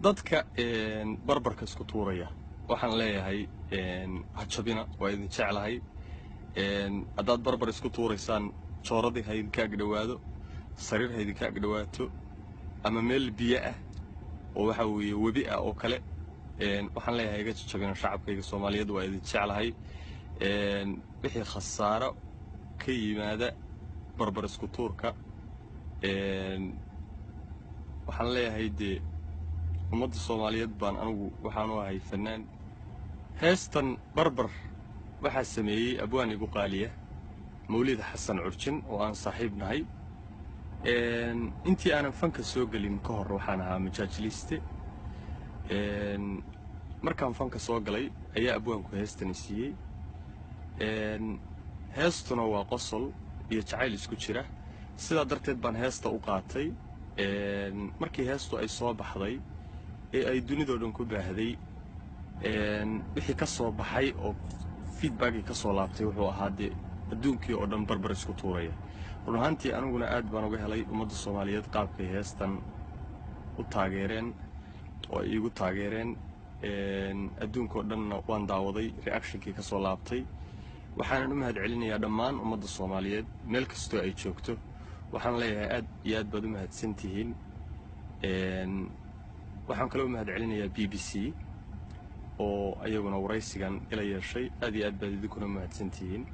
Dadka barbarka isku tuuraya waxaan leeyahay, ha jabina, waa idin jeclahay. Haddaad barbar isku tuuraysaan, jooradii ha idinka agdhowaado, sariir ha idinka agdhowaato, ama meel biyo ah oo waxa weeye webi ah oo kale. Waxaan leeyahay, iga jajabina shacabkayga Soomaaliyeed, waa idin jeclahay. Wixii khasaaro ka yimaada barbar isku tuurka, waxaan leeyahay dee ummadda Soomaaliyeed baan anigu waxaanu ahay fanaan. Heestan Barbar waxaa sameeyey abwaan igu qaaliya, Mawlid Xasan Curjin, oo aan saaxiib nahay. Intii aanan fanka soo gelin ka hor waxaan ahaa majaajiliste. Markaan fanka soo galay ayaa abwaanku heestani siiyey. Heestuna waa qosol iyo jacayl isku jira, sidaa darteed baan heesta u qaatay. Markii heestu ay soo baxday ee ay dunidoo dhan ku baahday, wixii ka soo baxay oo feedbackii ka soo laabtay wuxuu ahaa dee adduunkii oo dhan barbar isku tuuraya. Run ahaantii aniguna aad baan uga helay ummadda Soomaaliyeed qaabkay heestan u taageereen oo ay iigu taageereen. Adduunkao dhanna waan daawaday reactionkii ka soo laabtay. Waxaanan u mahad celinayaa dhammaan ummadda Soomaaliyeed meel kastoo ay joogto. Waxaan leeyahay, aad iyo aad baad u mahadsan tihiin. Waxaan kaloo u mahad celinayaa BBC oo ayaguna waraysigan ila yeeshay. Aad iyo aad baad idinkuna mahadsan tihiin.